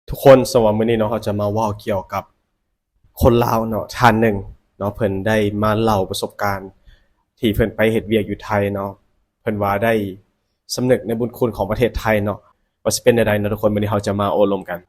ທຸກຄົນ, ສຳລັບມື້ນີ້ເນາະ ເຮົາຈະມາເວົ້າກ່ຽວກັບຄົນລາວເນາະ ທ່ານໜຶ່ງເນາະ, ເພິ່ນໄດ້ມາເລົ່າປະສົບການທີ່ເພິ່ນໄປເຮັດວຽກຢູ່ໄທເນາະ, ເພິ່ນວ່າໄດ້ສຳນຶກໃນບຸນຄຸນຂອງປະເທດໄທເນາະ. ວ່າຊິເປັນແນວໃດເນາະທຸກຄົນ, ມື້ນີ້ເຮົາຈະມາໂອ້ລົມກັນ.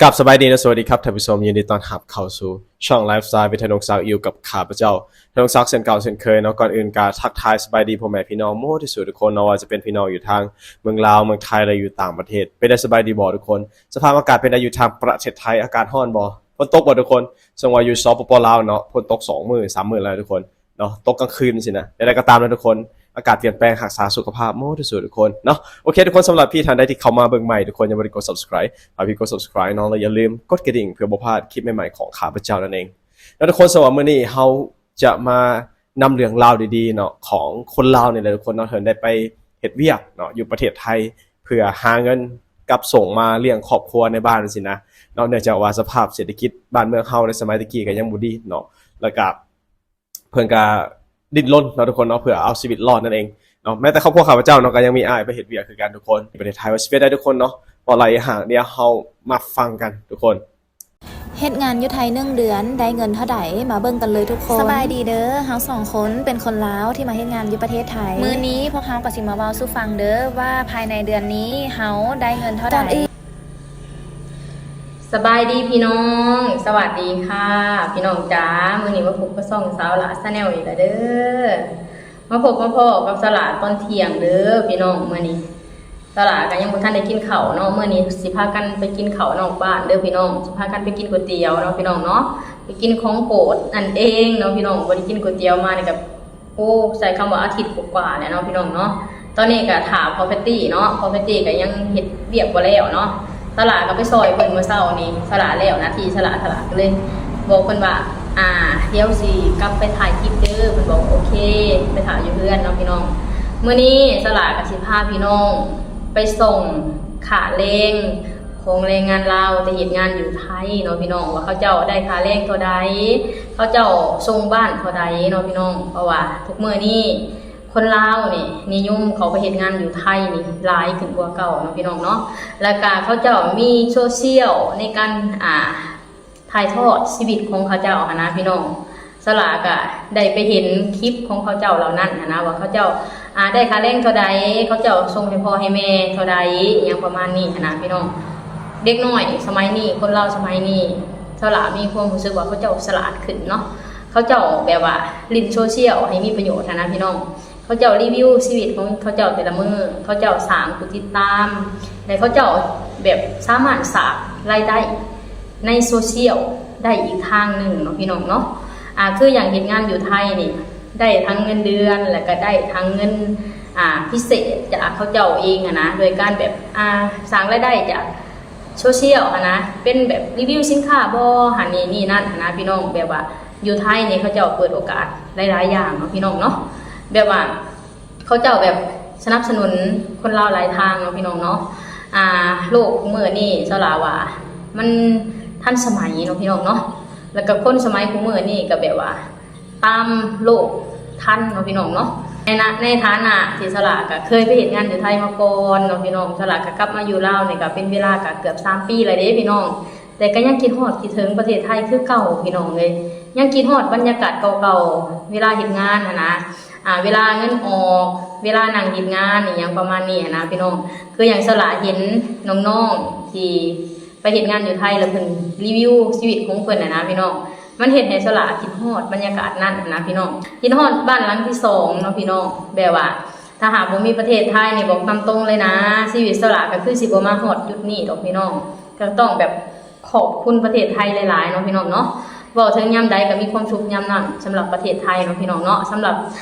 ກາບສະບາຍດີ ແລະ ສະຫວັດດີຄັບທ່ານຜູ້ຊົມ, ຍິນດີຕ້ອນຮັບເຂົ້າສູ່ຊ່ອງ Lifestyle with ທະນົງສັກ ຢູ່ກັບຂ້າພະເຈົ້າ ທະນົງສັກ ເຊັ່ນເກົ່າເຊັ່ນເຄີຍເນາະ. ກ່ອນອື່ນກະທັກທາຍສະບາຍດີພໍ່ແມ່ພີ່ນ້ອງໝົດທີ່ສຸດທຸກຄົນເນາະ, ວ່າຈະເປັນພີ່ນ້ອງຢູ່ທາງເມືອງລາວ, ເມືອງໄທ ແລະ ຢູ່ຕ່າງປະເທດ. ເປັນໄດ້ສະບາຍດີບໍ່ທຸກຄົນ? ສະພາບອາກາດເປັນໃດຢູ່ທາງປະເທດໄທ? ອາກາດຮ້ອນບໍ່? ຝົນຕົກບໍ່ທຸກຄົນ? ເຊິ່ງວ່າຢູ່ ສປປ ລາວເນາະ ຝົນຕົກສອງມື້ສາມມື້ແລ້ວທຸກຄົນເນາະ, ຕົກກາງຄືນຊີ້ນະ. ແນວໃດກໍຕາມນະທຸກຄົນ, ອາກາດປ່ຽນແປງ, ຮັກສາສຸຂະພາບໝົດທີ່ສຸດທຸກຄົນເນາະ. ໂອເຄທຸກຄົນ, ສຳລັບພີ່ທ່ານໃດທີ່ເຂົ້າມາເບິ່ງໃໝ່, ທຸກຄົນຍັງບໍ່ໄດ້ກົດ Subscribe, ຝາກພີ່ກົດ Subscribe ເນາະ, ແລະ ຢ່າລືມກົດກະດິ່ງເພື່ອບໍ່ພາດຄລິບໃໝ່ໆຂອງຂ້າພະເຈົ້ານັ້ນເອງເນາະທຸກຄົນ. ສຳລັບມື້ນີ້ເຮົາຈະມານຳເລື່ອງລາວດີໆເນາະ ຂອງຄົນລາວນີ້ແຫຼະທຸກຄົນເນາະ, ເພິ່ນໄດ້ໄປເຮັດວຽກເນາະ ຢູ່ປະເທດໄທ ເພື່ອຫາເງິນກັບສົ່ງມາລ້ຽງຄອບຄົວໃນບ້ານຊີ້ນະເນາະ. ເນື່ອງຈາກວ່າສະພາບເສດຖະກິດບ້ານເມືອງເຮົາໃນສະໄໝແຕ່ກີ້ກໍຍັງບໍ່ດີເນາະ, ແລ້ວກໍ ເພິ່ນກະດີ້ນລົນເນາະທຸກຄົນເນາະ ເພື່ອເອົາຊີວິດລອດນັ້ນເອງເນາະ. ແມ້ແຕ່ຄອບຄົວຂ້າພະເຈົ້າເນາະ ກໍຍັງມີອ້າຍໄປເຮັດວຽກຄືກັນທຸກຄົນ ຢູ່ປະເທດໄທ. ວ່າຊິເປັນໄດ້ທຸກຄົນເນາະ, ເວົ້າຫຼາຍຢ່າງ, ດຽວເຮົາມາຟັງກັນທຸກຄົນ. ເຮັດງານຢູ່ໄທໜຶ່ງເດືອນໄດ້ເງິນເທົ່າໃດ? ມາເບິ່ງກັນເລີຍທຸກຄົນ. ສະບາຍດີເດີ, ເຮົາສອງຄົນເປັນຄົນລາວທີ່ມາເຮັດງານຢູ່ປະເທດໄທ. ມື້ນີ້ພວກເຮົາກໍຊິມາເວົ້າສູ່ຟັງເດີ ວ່າພາຍໃນເດືອນນີ້ເຮົາໄດ້ເງິນເທົ່າໃດ? ສະບາຍດີພີ່ນ້ອງ, ສະຫວັດດີຄ່ະພີ່ນ້ອງຈ໋າ. ມື້ນີ້ມາພົບກັບຊ່ອງສາວຫຼ້າ Channel ອີກແລ້ວເດີ. ມາພົບມາພໍ້ກັບສາວຫຼ້າຕອນທ່ຽງເດີພີ່ນ້ອງ. ມື້ນີ້ສາວຫຼ້າກໍຍັງບໍ່ທັນໄດ້ກິນເຂົ້າເນາະ, ມື້ນີ້ຊິພາກັນໄປກິນເຂົ້ານອກບ້ານເດີພີ່ນ້ອງ, ຊິພາກັນໄປກິນກ໋ວຍຕຽວເນາະພີ່ນ້ອງເນາະ, ໄປກິນຂອງໂປດນັ້ນເອງເນາະພີ່ນ້ອງ. ບໍ່ໄດ້ກິນກ໋ວຍຕຽວມານີ້ກໍ ໂອ້ ໃຊ້ຄຳວ່າອາທິດກວ່າໆແລ້ວເນາະພີ່ນ້ອງເນາະ. ຕອນນີ້ກໍຖ້າພໍ່ແພັດຕີ້ເນາະ, ພໍ່ແພັດຕີ້ກໍຍັງເຮັດວຽກບໍ່ແລ້ວເນາະ. ສາວຫຼ້າກໍໄປຊ່ອຍເພິ່ນມື້ເຊົ້ານີ້, ສາວຫຼ້າແລ້ວໜ້າທີ່ສາວຫຼ້າ, ສາວຫຼ້າກໍເລີຍບອກເພິ່ນວ່າ ອ່າ ດຽວຊິກັບໄປຖ່າຍຄລິບເດີ. ເພິ່ນບອກ ໂອເຄ ໄປຖ້າຢູ່ເຮືອນເນາະພີ່ນ້ອງ. ມື້ນີ້ສາວຫຼ້າກໍຊິພາພີ່ນ້ອງໄປສ່ອງຄ່າແຮງ ຂອງແຮງງານລາວທີ່ເຮັດງານຢູ່ໄທເນາະພີ່ນ້ອງ, ວ່າເຂົາເຈົ້າໄດ້ຄ່າແຮງເທົ່າໃດ, ເຂົາເຈົ້າສົ່ງບ້ານເທົ່າໃດເນາະພີ່ນ້ອງ. ເພາະວ່າທຸກມື້ນີ້ຄົນລາວນີ້ນິຍົມເຂົ້າໄປເຮັດງານຢູ່ໄທນີ້ຫຼາຍຂຶ້ນກວ່າເກົ່າເນາະພີ່ນ້ອງເນາະ. ແລ້ວກະເຂົາເຈົ້າມີໂຊຊຽວໃນການ ອ່າ ຖ່າຍທອດຊີວິດຂອງເຂົາເຈົ້າຫັ້ນນະພີ່ນ້ອງ. ສາວຫຼ້າກະໄດ້ໄປເຫັນຄລິບຂອງເຂົາເຈົ້າເຫຼົ່ານັ້ນຫັ້ນນະ ວ່າເຂົາເຈົ້າ ອ່າ ໄດ້ຄ່າແຮງເທົ່າໃດ, ເຂົາເຈົ້າສົ່ງໃຫ້ພໍ່ໃຫ້ແມ່ເທົ່າໃດ ອີ່ຫຍັງປະມານນີ້ຫັ້ນນະພີ່ນ້ອງ. ເດັກນ້ອຍສະໄໝນີ້, ຄົນລາວສະໄໝນີ້, ສາວຫຼ້າມີຄວາມຮູ້ສຶກວ່າເຂົາເຈົ້າສະຫຼາດຂຶ້ນເນາະ, ເຂົາເຈົ້າແບບວ່າຫຼິ້ນໂຊຊຽວໃຫ້ມີປະໂຫຍດຫັ້ນນະພີ່ນ້ອງ. ເຂົາເຈົ້າຣີວິວຊີວິດຂອງເຂົາເຈົ້າແຕ່ລະມື້, ເຂົາເຈົ້າສ້າງຜູ້ຕິດຕາມ ແລະ ເຂົາເຈົ້າແບບສາມາດສ້າງລາຍໄດ້ໃນໂຊຊຽວໄດ້ອີກທາງໜຶ່ງເນາະພີ່ນ້ອງເນາະ. ອ່າ ຄືຢ່າງເຮັດງານຢູ່ໄທນີ້ ໄດ້ທັງເງິນເດືອນ ແລະ ກະໄດ້ທັງເງິນ ອ່າ ພິເສດຈາກເຂົາເຈົ້າເອງຫັ້ນນະ, ໂດຍການແບບ ອ່າ ສ້າງລາຍໄດ້ຈາກໂຊຊຽວຫັ້ນນະ, ເປັນແບບຣີວິວສິນຄ້າບໍ ຫັ້ນນີ້ ນີ້ນັ້ນຫັ້ນນະພີ່ນ້ອງ, ແບບວ່າ ຢູ່ໄທນີ້ເຂົາເຈົ້າເປີດໂອກາດຫຼາຍໆຢ່າງເນາະພີ່ນ້ອງເນາະ, ແບບວ່າເຂົາເຈົ້າແບບສະໜັບສະໜູນຄົນລາວຫຼາຍທາງເນາະພີ່ນ້ອງເນາະ. ອ່າ ໂລກມື້ນີ້ສາວຫຼ້າວ່າມັນທັນສະໄໝເນາະພີ່ນ້ອງເນາະ, ແລ້ວກໍຄົນສະໄໝຄູ່ມື້ນີ້ກໍແບບວ່າຕາມໂລກທັນເນາະພີ່ນ້ອງເນາະ. ໃນນະ ໃນຖານະທີ່ສາວຫຼ້າກໍເຄີຍໄປເຮັດງານຢູ່ໄທມາກ່ອນເນາະພີ່ນ້ອງ, ສາວຫຼ້າກໍກັບມາຢູ່ລາວນີ້ກໍເປັນເວລາກໍເກືອບສາມປີແລ້ວເດ້ພີ່ນ້ອງ. ແຕ່ກໍຍັງຄິດຮອດຄິດເຖິງປະເທດໄທຄືເກົ່າພີ່ນ້ອງເອີຍ, ຍັງຄິດຮອດບັນຍາກາດເກົ່າໆ ເວລາເຮັດງານຫັ້ນນະ, ອ່າ ເວລາເງິນອອກ, ເວລານັ່ງເຮັດງານ ອີ່ຫຍັງປະມານນີ້ຫັ້ນນະພີ່ນ້ອງ. ຄືຢ່າງສາວຫຼ້າເຫັນນ້ອງໆທີ່ໄປເຮັດງານຢູ່ໄທ ແລ້ວເພິ່ນຣີວິວຊີວິດຂອງເພິ່ນຫັ້ນນະພີ່ນ້ອງ, ມັນເຮັດໃຫ້ສາວຫຼ້າຄິດຮອດບັນຍາກາດນັ້ນຫັ້ນນະພີ່ນ້ອງ, ຄິດຮອດບ້ານຫຼັງທີສອງເນາະພີ່ນ້ອງ. ແບບວ່າຖ້າຫາກບໍ່ມີປະເທດໄທນີ້ ບອກຕາມຕົງເລີຍນະ ຊີວິດສາວຫຼ້າກໍຄືຊິບໍ່ມາຮອດຈຸດນີ້ດອກພີ່ນ້ອງ, ກໍຕ້ອງແບບ ຂອບຄຸນປະເທດໄທຫຼາຍໆເນາະພີ່ນ້ອງເນາະ. ເວົ້າເຖິງຍາມໃດກໍມີຄວາມສຸກຍາມນັ້ນ ສຳລັບປະເທດໄທເນາະພີ່ນ້ອງເນາະ. ສຳລັ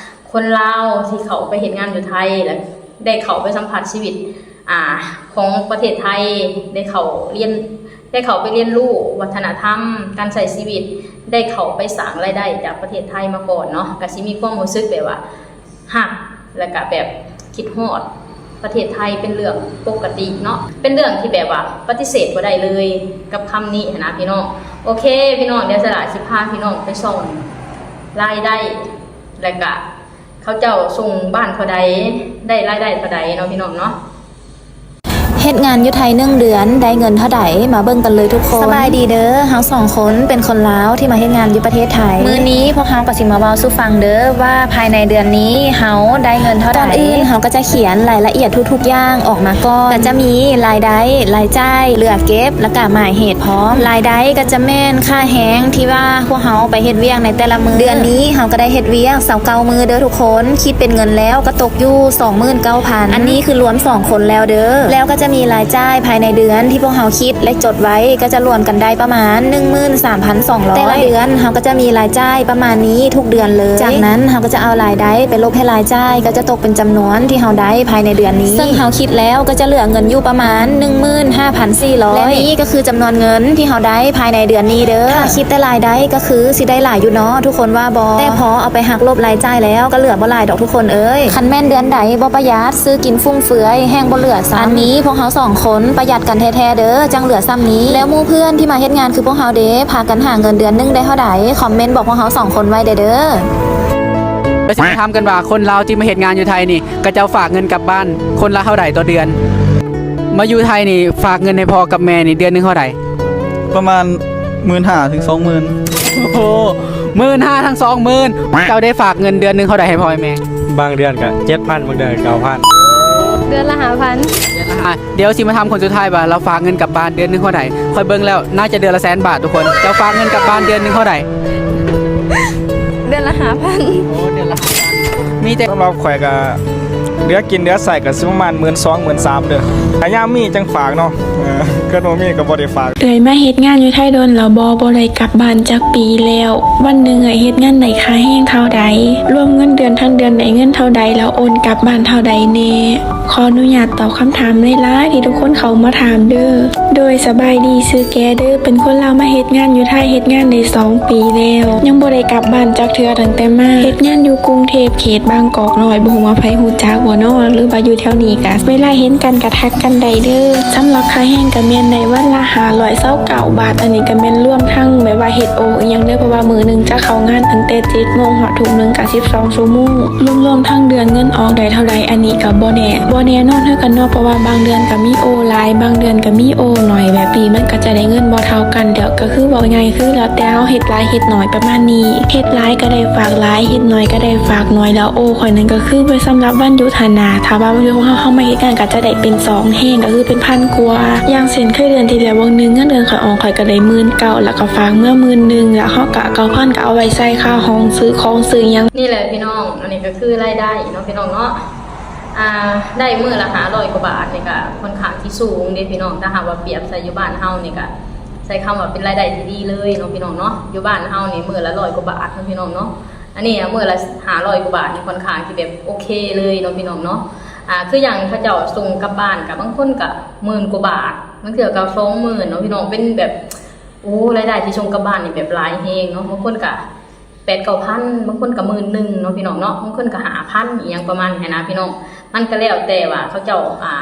ບຄົນລາວທີ່ເຂົ້າໄປເຮັດງານຢູ່ໄທ ແລະ ໄດ້ເຂົ້າໄປສຳຜັດຊີວິດ ອ່າ ຂອງປະເທດໄທ, ໄດ້ເຂົ້າຮຽນ ໄດ້ເຂົ້າໄປຮຽນຮູ້ວັດທະນະທຳການໃຊ້ຊີວິດ, ໄດ້ເຂົ້າໄປສ້າງລາຍໄດ້ຈາກປະເທດໄທມາກ່ອນເນາະ, ກໍຊິມີຄວາມຮູ້ສຶກແບບວ່າ ຮັກ ແລ້ວກະແບບຄິດຮອດປະເທດໄທເປັນເລື່ອງປົກກະຕິເນາະ, ເປັນເລື່ອງທີ່ແບບວ່າປະຕິເສດບໍ່ໄດ້ເລີຍກັບຄຳນີ້ຫັ້ນນະພີ່ນ້ອງ. ໂອເຄພີ່ນ້ອງ, ດຽວສາວຫຼ້າຊິພາພີ່ນ້ອງໄປສ່ອງລາຍໄດ້ ແລ້ວກະເຂົາເຈົ້າສົ່ງບ້ານເທົ່າໃດ, ໄດ້ລາຍໄດ້ເທົ່າໃດເນາະພີ່ນ້ອງເນາະ. ເ ເຮັດງານຢູ່ໄທໜຶ່ງເດືອນໄດ້ເງິນເທົ່າໃດ? ມາເບິ່ງກັນເລີຍທຸກຄົນ. ສະບາຍດີເດີ, ເຮົາສອງຄົນເປັນຄົນລາວທີ່ມາເຮັດງານຢູ່ປະເທດໄທ. ມື້ນີ້ພວກເຮົາກໍຊິມາເວົ້າສູ່ຟັງເດີວ່າພາຍໃນເດືອນນີ້ເຮົາໄດ້ເງິນເທົ່າໃດ. ກ່ອນອື່ນເຮົາກໍຈະຂຽນລາຍລະອຽດທຸກໆຢ່າງອອກມາກ່ອນ, ກໍຈະມີລາຍໄດ້, ລາຍຈ່າຍ, ເຫຼືອເກັບ ແລ້ວກໍໝາຍເຫດພ້ອມ. ລາຍໄດ້ກໍຈະແມ່ນຄ່າແຮງທີ່ວ່າພວກເຮົາໄປເຮັດວຽກໃນແຕ່ລະມື້. ເດືອນນີ້ເຮົາກໍໄດ້ເຮັດວຽກຊາວເກົ້າມື້ເດີທຸກຄົນ, ຄິດເປັນເງິນແລ້ວກໍຕົກຢູ່ສອງໝື່ນເກົ້າພັນ. ອັນນີ້ຄືລວມສອງຄົນແລ້ວເດີ. ແລ້ວກໍຈະມີລາຍຈ່າຍພາຍໃນເດືອນທີ່ພວກເຮົາຄິດ ແລະ ຈົດໄວ້ກໍຈະລວມກັນໄດ້ປະມານໜຶ່ງໝື່ນສາມພັນສອງຮ້ອຍ. ແຕ່ລະເດືອນເຮົາກໍຈະມີລາຍຈ່າຍປະມານນີ້ທຸກເດືອນເລີຍ. ຈາກນັ້ນເຮົາກໍຈະເອົາລາຍໄດ້ໄປລົບໃຫ້ລາຍຈ່າຍ ກໍຈະຕົກເປັນຈຳນວນທີ່ເຮົາໄດ້ພາຍໃນເດືອນນີ້. ເຊິ່ງເຮົາຄິດແລ້ວກໍຈະເຫຼືອເງິນຢູ່ປະມານໜຶ່ງໝື່ນຫ້າພັນສີ່ຮ້ອຍ. ແລະ ນີ້ກໍຄືຈຳນວນເງິນທີ່ເຮົາໄດ້ພາຍໃນເດືອນນີ້ເດີ. ຖ້າຄິດແຕ່ລາຍໄດ້ກໍຄືຊິໄດ້ຫຼາຍຢູ່ເນາະ ທຸກຄົນວ່າບໍ່? ແຕ່ພໍເອົາໄປຫັກລົບລາຍຈ່າຍແລ້ວກໍເຫຼືອບໍ່ຫຼາຍດອກທຸກຄົນເອີຍ. ຄັນແມ່ນເດືອນໃດບໍ່ປະຢັດ, ຊື້ກິນຟຸມເຟືອຍ, ແຮ່ງບໍ່ເຫຼືອຊ້ຳ. ອັນນີ້ພວກເຮົາສອງຄົນປະຢັດກັນແທ້ໆເດີ, ຈັ່ງເຫຼືອຊ່ຳນີ້. ແລ້ວໝູ່ເພື່ອນທີ່ມາເຮັດງານຄືພວກເຮົາເດ ພາກັນຫາເງິນເດືອນໜຶ່ງໄດ້ເທົ່າໃດ? ຄອມເມັນບອກພວກເຮົາສອງຄົນໄວ້ແດ່ເດີ. ໄປຊິມາຖາມກັນວ່າ ຄົນລາວທີ່ມາເຮັດງານຢູ່ໄທນີ້ ເຂົາເຈົ້າຝາກເງິນກັບບ້ານຄົນລະເທົ່າໃດຕໍ່ເດືອນ? ມາຢູ່ໄທນີ້ ຝາກເງິນໃຫ້ພໍ່ກັບແມ່ນີ້ ເດືອນໜຶ່ງເທົ່າໃດ? ປະມານໝື່ນຫ້າເຖິງສອງໝື່ນ. ໂອ້ໂຫ ໝື່ນຫ້າທັງສອງໝື່ນ. ເຈົ້າໄດ້ຝາກເງິນເດືອນໜຶ່ງເທົ່າໃດໃຫ້ພໍ່ໃຫ້ແມ່? ບາງເດືອນກະເຈັດພັນ ບາງເດືອນກະເກົ້າພັນ. ເດືອນລະຫ້າພັນ. ເດືອນລະຫ້າ. ດຽວຊິມາຖາມຄົນສຸດທ້າຍວ່າ ລາວຝາກເງິນກັບບ້ານເດືອນໜຶ່ງເທົ່າໃດ? ຂ້ອຍເບິ່ງແລ້ວໜ້າຈະເດືອນລະແສນບາດທຸກຄົນ. ເຈົ້າຝາກເງິນກັບບ້ານເດືອນໜຶ່ງເທົ່າໃດ? ເດືອນລະຫ້າພັນ. ໂອ້ ເດືອນລະຫ້າພັນ. ມີແຕ່ ສຳລັບຂ້ອຍກະເຫຼືອກິນເຫຼືອໃຊ້ກະຊິປະມານໝື່ນສອງ ໝື່ນສາມເດີ. ກະຍາມມີຈັ່ງຝາກເນາະ. ເອີ ຄັນບໍ່ມີກໍບໍ່ໄດ້ຝາກ. ເອື້ອຍມາເຮັດງານຢູ່ໄທດົນແລ້ວບໍ່? ບໍ່ໄດ້ກັບບ້ານຈັກປີແລ້ວ. ວັນໜຶ່ງເອື້ອຍເຮັດງານໄດ້ຄ່າແຮງເທົ່າໃດ? ລວມເງິນເດືອນທັງເດືອນໄດ້ເງິນເທົ່າໃດ ແລ້ວໂອນກັບບ້ານເທົ່າໃດແນ່? ຂໍອະນຸຍາດຕອບຄຳຖາມຫຼາຍໆ ທີ່ທຸກຄົນເຂົ້າມາຖາມເດີ. ໂດຍ ສະບາຍດີ, ຊື່ແກເດີ, ເປັນຄົນລາວມາເຮັດງານຢູ່ໄທ ເຮັດງານໄດ້ສອງປີແລ້ວ ຍັງບໍ່ໄດ້ກັບບ້ານຈັກເທື່ອຕັ້ງແຕ່ມາ. ເຮັດງານຢູ່ກຸງເທບ ເຂດບາງກອກນ້ອຍ, ບໍ່ຮູ້ວ່າໃຜຮູ້ຈັກບໍ່ເນາະ ຫຼືວ່າຢູ່ແຖວນີ້ກະເວລາເຫັນກັນກະທັກກັນໄດ້ເດີ. ສຳລັບຄ່າແຮງກະແມ່ນໄດ້ວັນລະຫ້າຮ້ອຍຊາວເກົ້າບາດ, ອັນນີ້ກະແມ່ນລວມທັງແບບວ່າເຮັດໂອອີ່ຫຍັງເດີ, ເພາະວ່າມື້ໜຶ່ງຈະເຂົ້າງານຕັ້ງແຕ່ເຈັດໂມງຮອດທຸ່ມໜຶ່ງກະສິບສອງຊົ່ວໂມງ. ລວມໆທັງເດືອນເງິນອອກໄດ້ເທົ່າໃດ ອັນນີ້ກະບໍ່ແນ່ ບໍ່ແນ່ນອນຄືກັນເນາະ, ເພາະວ່າບາງເດືອນກະມີໂອຫຼາຍ ບາງເດືອນກະມີໂອໜ້ອຍ, ແບບນີ້ມັນກະຈະໄດ້ເງິນບໍ່ເທົ່າກັນ. ດຽວກະຄືເວົ້າງ່າຍ ຄືແລ້ວແຕ່ເຮົາເຮັດຫຼາຍເຮັດໜ້ອຍປະມານນີ້. ເຮັດຫຼາຍກະໄດ້ຝາກຫຼາຍ, ເຮັດໜ້ອຍກະໄດ້ຝາກໜ້ອຍ. ແລ້ວໂອຂ້ອຍນັ້ນກະຄືໄວ້ສຳລັບວັນຢຸດຫັ້ນນາ, ຖ້າວ່າວັນຢຸດຂອງເຮົາ ເຮົາມາເຮັດງານກະຈະໄດ້ເປັນສອງແຮງ, ກະຄືເປັນພັນກວ່າ. ຢ່າງເຊັ່ນ ຄືເດືອນທີ່ແລ້ວ ຫວ່າງໜຶ່ງເງິນເດືອນຂ້ອຍອອກ ຂ້ອຍກະໄດ້ໝື່ນເກົ້າ ແລ້ວກະຝາກເມືອໝື່ນໜຶ່ງ, ແລ້ວເຮົາກະເກົ້າພັນກະເອົາໄວ້ໃຊ້ຄ່າຫ້ອງ ຊື້ຂອງຊື້ຫຍັງ. ນີ້ແຫຼະພີ່ນ້ອງ, ອັນນີ້ກະຄືລາຍໄດ້ເນາະພີ່ນ້ອງເນາະ. ອ່າ ໄດ້ມື້ລະຫ້າຮ້ອຍກວ່າບາດນີ້ກະຂ້ອນຂ້າງທີ່ສູງເດ້ພີ່ນ້ອງ, ຖ້າຫາກວ່າປຽບໃສ່ຢູ່ບ້ານເຮົານີ້ກະ ໃຊ້ຄຳວ່າເປັນລາຍໄດ້ທີ່ດີເລີຍເນາະພີ່ນ້ອງເນາະ. ຢູ່ບ້ານເຮົານີ້ມື້ລະຮ້ອຍກວ່າບາດເນາະພີ່ນ້ອງເນາະ, ອັນນີ້ມື້ລະຫ້າຮ້ອຍກວ່າບາດນີ້ ຂ້ອນຂ້າງທີ່ແບບໂອເຄເລີຍເນາະພີ່ນ້ອງເນາະ. ອ່າ ຄືຢ່າງເຂົາເຈົ້າສົ່ງກັບບ້ານກະບາງຄົນກະໝື່ນກວ່າບາດ, ບາງເທື່ອກະສອງໝື່ນເນາະພີ່ນ້ອງ, ເປັນແບບ ໂອ້ ລາຍໄດ້ທີ່ສົ່ງກັບບ້ານນີ້ແບບຫຼາຍແຮງເນາະ, ບາງຄົນກະ ແປດເກົ້າພັນ, ບາງຄົນກະໝື່ນໜຶ່ງເນາະພີ່ນ້ອງເນາະ, ບາງຄົນກະຫ້າພັນ ອີ່ຫຍັງປະມານນີ້ຫັ້ນນະພີ່ນ້ອງ. ມັນກະແລ້ວແຕ່ວ່າເຂົາເຈົ້າ ອ່າ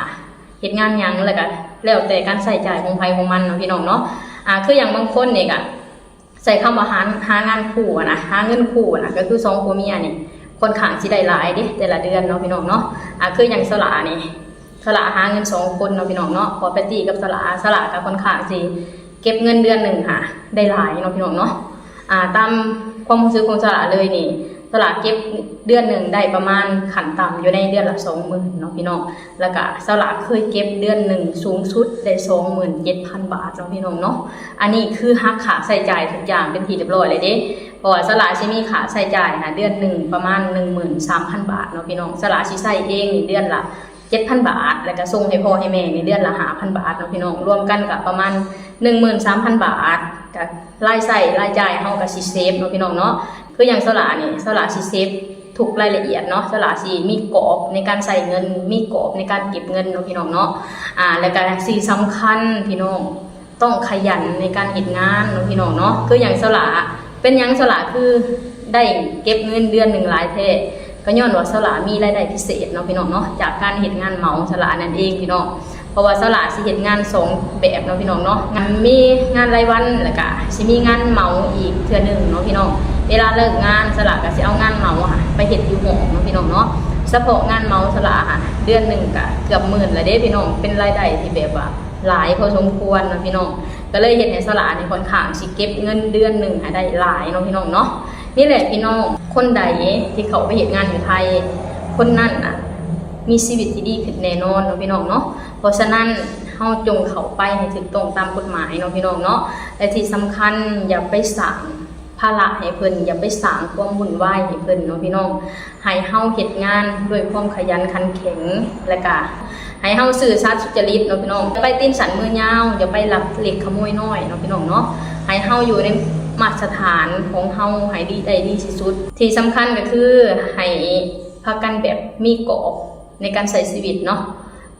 ເຮັດງານຫຍັງ ແລ້ວກະແລ້ວແຕ່ການໃຊ້ຈ່າຍຂອງໃຜຂອງມັນເນາະພີ່ນ້ອງເນາະ. ອ່າ ຄືຢ່າງບາງຄົນນີ້ກະໃຊ້ຄຳວ່າຫາ ຫາງານຄູ່ຫັ້ນນະ, ຫາເງິນຄູ່ຫັ້ນນະ, ກະຄືສອງຜົວເມຍນີ້ຂ້ອນຂ້າງຊິໄດ້ຫຼາຍເດ້ແຕ່ລະເດືອນເນາະພີ່ນ້ອງເນາະ. ອ່າ ຄືຢ່າງສາວຫຼ້ານີ້ ສາວຫຼ້າຫາເງິນສອງຄົນເນາະພີ່ນ້ອງເນາະ, ພໍ່ແປດຕີກັບສາວຫຼ້າ. ສາວຫຼ້າກະຂ້ອນຂ້າງຊິເກັບເງິນເດືອນໜຶ່ງຫາໄດ້ຫຼາຍເນາະພີ່ນ້ອງເນາະ. ອ່າ ຕາມຄວາມຮູ້ສຶກຂອງສາວຫຼ້າເລີຍນີ້ ສາວຫຼ້າເກັບເດືອນໜຶ່ງໄດ້ປະມານຂັ້ນຕ່ຳຢູ່ໃນເດືອນລະສອງໝື່ນເນາະພີ່ນ້ອງ. ແລ້ວກະສາວຫຼ້າເຄີຍເກັບເດືອນໜຶ່ງສູງສຸດໄດ້ສອງໝື່ນເຈັດພັນບາດເນາະພີ່ນ້ອງເນາະ. ອັນນີ້ຄືຫັກຄ່າໃຊ້ຈ່າຍທຸກຢ່າງເປັນທີ່ຮຽບຮ້ອຍແລ້ວເດ້, ເພາະວ່າສາວຫຼ້າຊິມີຄ່າໃຊ້ຈ່າຍຫາເດືອນໜຶ່ງປະມານໜຶ່ງໝື່ນສາມພັນບາດເນາະພີ່ນ້ອງ. ສາວຫຼ້າຊິໃຊ້ເອງນີ້ເດືອນລະ ເຈັດພັນບາດ ແລ້ວກະສົ່ງໃຫ້ພໍ່ໃຫ້ແມ່ນີ້ເດືອນລະຫ້າພັນບາດເນາະພີ່ນ້ອງ, ລວມກັນກະປະມານໜຶ່ງໝື່ນສາມພັນບາດ. ກະລາຍໃຊ້ລາຍຈ່າຍເຮົາກະຊິເຊບເນາະພີ່ນ້ອງເນາະ. ຄືຢ່າງສາວຫຼ້ານີ້ ສາວຫຼ້າຊິເຊບທຸກລາຍລະອຽດເນາະ, ສາວຫຼ້າຊິມີກອບໃນການໃຊ້ເງິນ ມີກອບໃນການເກັບເງິນເນາະພີ່ນ້ອງເນາະ. ອ່າ ແລ້ວກະທີ່ສຳຄັນພີ່ນ້ອງ ຕ້ອງຂະຫຍັນໃນການເຮັດງານເນາະພີ່ນ້ອງເນາະ. ຄືຢ່າງສາວຫຼ້າ ເປັນຫຍັງສາວຫຼ້າຄືໄດ້ເກັບເງິນເດືອນໜຶ່ງຫຼາຍແທ້? ກໍຍ້ອນວ່າສາວຫຼ້າມີລາຍໄດ້ພິເສດເນາະພີ່ນ້ອງເນາະ ຈາກການເຮັດງານເໝົາສາວຫຼ້ານັ້ນເອງພີ່ນ້ອງ. ເພາະວ່າສາວຫຼ້າຊິເຮັດງານສອງແບບເນາະພີ່ນ້ອງເນາະ, ງານ ມີງານລາຍວັນ ແລ້ວກະຊິມີງານເໝົາອີກເທື່ອໜຶ່ງເນາະພີ່ນ້ອງ. ເວລາເລີກງານ ສາວຫຼ້າກະຊິເອົາງານເໝົາຫັ້ນໄປເຮັດຢູ່ຫ້ອງເນາະພີ່ນ້ອງເນາະ. ສະເພາະງານເໝົາສະຫຼາຫັ້ນ ເດືອນໜຶ່ງກະເກືອບໝື່ນລະເດ້ພີ່ນ້ອງ ເປັນລາຍໄດ້ທີ່ແບບວ່າຫຼາຍພໍສົມຄວນເນາະພີ່ນ້ອງ ກໍເລີຍເຮັດໃຫ້ສະຫຼານີ້ຂ້ອນຂ້າງຊິເກັບເງິນເດືອນໜຶ່ງໃຫ້ໄດ້ຫຼາຍເນາະພີ່ນ້ອງເນາະ. ນີ້ແຫຼະພີ່ນ້ອງ ຄົນໃດທີ່ເຂົ້າໄປເຮັດງານຢູ່ໄທ ຄົນນັ້ນນະມີຊີວິດທີ່ດີຂຶ້ນແນ່ນອນເນາະພີ່ນ້ອງເນາະ. ເພາະສະນັ້ນ ເຮົາຈົ່ງເຂົ້າໄປໃຫ້ຖືກຕ້ອງຕາມກົດໝາຍເນາະພີ່ນ້ອງເນາະ ແລະທີ່ສຳຄັນຢ່າໄປສ້າງ ພາລະໃຫ້ເພິ່ນ ຢ່າໄປສ້າງຄວາມວຸ່ນວາຍໃຫ້ເພິ່ນເນາະພີ່ນ້ອງ. ໃຫ້ເຮົາເຮັດງານດ້ວຍຄວາມຂະຫຍັນຂັນແຂງ ແລະກະໃຫ້ເຮົາຊື່ສັດສຸຈະລິດເນາະພີ່ນ້ອງ. ຢ່າໄປຕີນສັ້ນມືຍາວ ຢ່າໄປລັກເລັກຂະໂມຍນ້ອຍເນາະພີ່ນ້ອງເນາະ. ໃຫ້ເຮົາຢູ່ໃນມາດຕະຖານຂອງເຮົາໃຫ້ດີ ໄດ້ດີທີ່ສຸດ. ທີ່ສຳຄັນກໍຄືໃຫ້ພາກັນແບບມີກອບໃນການໃຊ້ຊີວິດເນາະ.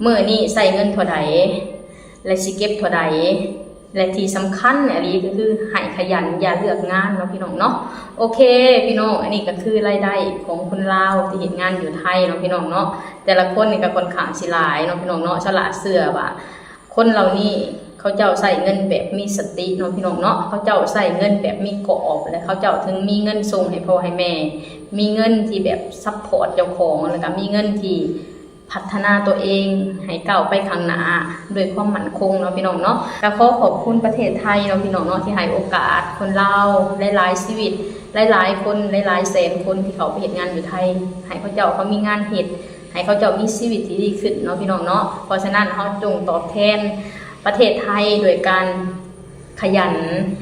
ມື້ນີ້ໃຊ້ເງິນເທົ່າໃດ ແລະຊິເກັບເທົ່າໃດ ແລະທີ່ສຳຄັນອີ່ຫຼີກໍຄືໃຫ້ຂະຫຍັນ ຢ່າເລືອກງານເນາະພີ່ນ້ອງເນາະ. ໂອເຄພີ່ນ້ອງ ອັນນີ້ກໍຄືລາຍໄດ້ຂອງຄົນລາວທີ່ເຮັດງານຢູ່ໄທເນາະພີ່ນ້ອງເນາະ. ແຕ່ລະຄົນນີ້ກໍຂ້ອນຂ້າງຊິຫຼາຍເນາະພີ່ນ້ອງເນາະ. ສະຫຼາເຊື່ອວ່າຄົນເຫຼົ່ານີ້ເຂົາເຈົ້າໃຊ້ເງິນແບບມີສະຕິເນາະພີ່ນ້ອງເນາະ. ເຂົາເຈົ້າໃຊ້ເງິນແບບມີກອບ ແລະເຂົາເຈົ້າເຖິງມີເງິນສົ່ງໃຫ້ພໍ່ໃຫ້ແມ່ ມີເງິນທີ່ແບບຊັບພອດເຈົ້າຂອງ ແລະກໍມີເງິນທີ່ ພັດທະນາຕົວເອງໃຫ້ກ້າວໄປຂ້າງໜ້າດ້ວຍຄວາມໝັ້ນຄົງເນາະພີ່ນ້ອງເນາະ. ກໍຂໍຂອບຄຸນປະເທດໄທເນາະພີ່ນ້ອງເນາະ ທີ່ໃຫ້ໂອກາດຄົນລາວຫຼາຍໆຊີວິດ ຫຼາຍໆຄົນ ຫຼາຍໆແສນຄົນທີ່ເຂົ້າໄປເຮັດງານຢູ່ໄທ ໃຫ້ເຂົາເຈົ້າເຂົາມີງານເຮັດ ໃຫ້ເຂົາເຈົ້າມີຊີວິດທີ່ດີຂຶ້ນເນາະພີ່ນ້ອງເນາະ. ເພາະສະນັ້ນ ເຮົາຈົ່ງຕອບແທນປະເທດໄທໂດຍການຂະຫຍັນ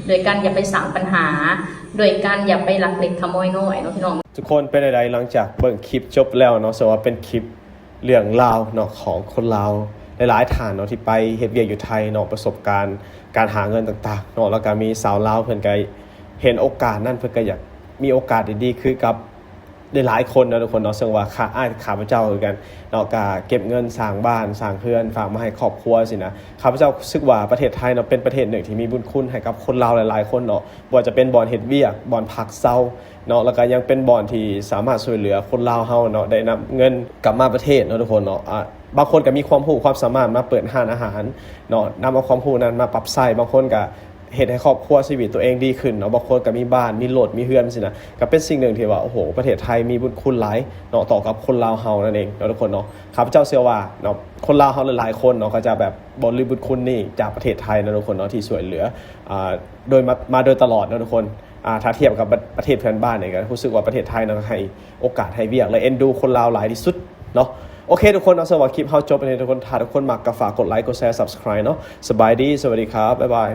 ໂດຍການຢ່າໄປສ້າງບັນຫາ ໂດຍການຢ່າໄປລັກເລັກຂະໂມຍນ້ອຍເນາະພີ່ນ້ອງ. ທຸກຄົນເປັນໃດ ຫຼັງຈາກເບິ່ງຄລິບຈົບແລ້ວເນາະ ເຊິ່ງວ່າເປັນຄລິບ ເລື່ອງລາວເນາະ ຂອງຄົນລາວຫຼາຍໆທ່ານເນາະ ທີ່ໄປເຮັດວຽກຢູ່ໄທເນາະ ປະສົບການການຫາເງິນຕ່າງໆເນາະ. ແລ້ວກໍມີຊາວລາວເພິ່ນກໍເຫັນໂອກາດນັ້ນ ເພິ່ນກໍຢາກມີໂອກາດດີໆຄືກັບຫຼາຍໆຄົນເນາະທຸກຄົນເນາະ. ເຊິ່ງວ່າຂ້າ ອ້າຍຂ້າພະເຈົ້າຄືກັນເນາະ ກໍເກັບເງິນສ້າງບ້ານສ້າງເຮືອນ ຝາກມາໃຫ້ຄອບຄົວຊີ້ນະ. ຂ້າພະເຈົ້າຮູ້ສຶກວ່າປະເທດໄທເນາະ ເປັນປະເທດໜຶ່ງທີ່ມີບຸນຄຸນໃຫ້ກັບຄົນລາວຫຼາຍໆຄົນເນາະ ບໍ່ວ່າຈະເປັນບ່ອນເຮັດວຽກ ບ່ອນພັກເຊົາ ເນາະ ແລ້ວກໍຍັງເປັນບ່ອນທີ່ສາມາດຊ່ວຍເຫຼືອຄົນລາວເຮົາເນາະ ໄດ້ນຳເງິນກັບມາປະເທດເນາະທຸກຄົນເນາະ. ອາ ບາງຄົນກໍມີຄວາມຮູ້ຄວາມສາມາດມາເປີດຮ້ານອາຫານເນາະ ນຳເອົາຄວາມຮູ້ນັ້ນມາປັບໃຊ້. ບາງຄົນກໍເຮັດໃຫ້ຄອບຄົວຊີວິດຕົວເອງດີຂຶ້ນເນາະ. ບາງຄົນກໍມີບ້ານ ມີລົດ ມີເຮືອນຊີ້ນະ. ກໍເປັນສິ່ງໜຶ່ງທີ່ວ່າ ໂອ້ໂຫ ປະເທດໄທມີບຸນຄຸນຫຼາຍເນາະ ຕໍ່ກັບຄົນລາວເຮົານັ້ນເອງເນາະທຸກຄົນເນາະ. ຂ້າພະເຈົ້າເຊື່ອວ່າເນາະ ຄົນລາວເຮົາຫຼາຍໆຄົນເນາະ ກໍຈະແບບບໍ່ລືມບຸນຄຸນນີ້ຈາກປະເທດໄທເນາະທຸກຄົນເນາະ ທີ່ຊ່ວຍເຫຼືອ ອາ ໂດຍມາ ມາໂດຍຕະຫຼອດເນາະທຸກຄົນ. ອາ ຖ້າທຽບກັບປະ ປະເທດເພື່ອນບ້ານນີ້ ກໍຮູ້ສຶກວ່າປະເທດໄທເນາະ ໃຫ້ໂອກາດໃຫ້ວຽກ ແລະ ເອັນດູຄົນລາວຫຼາຍທີ່ສຸດເນາະ. ໂອເຄທຸກຄົນເນາະ ສຳລັບຄລິບເຮົາຈົບໄປນີ້ທຸກຄົນ. ຖ້າທຸກຄົນມັກກໍຝາກກົດໄລ ກົດແຊ Subscribe ເນາະ. ສະບາຍດີ ສະຫວັດດີຄັບ ບາຍບາຍ.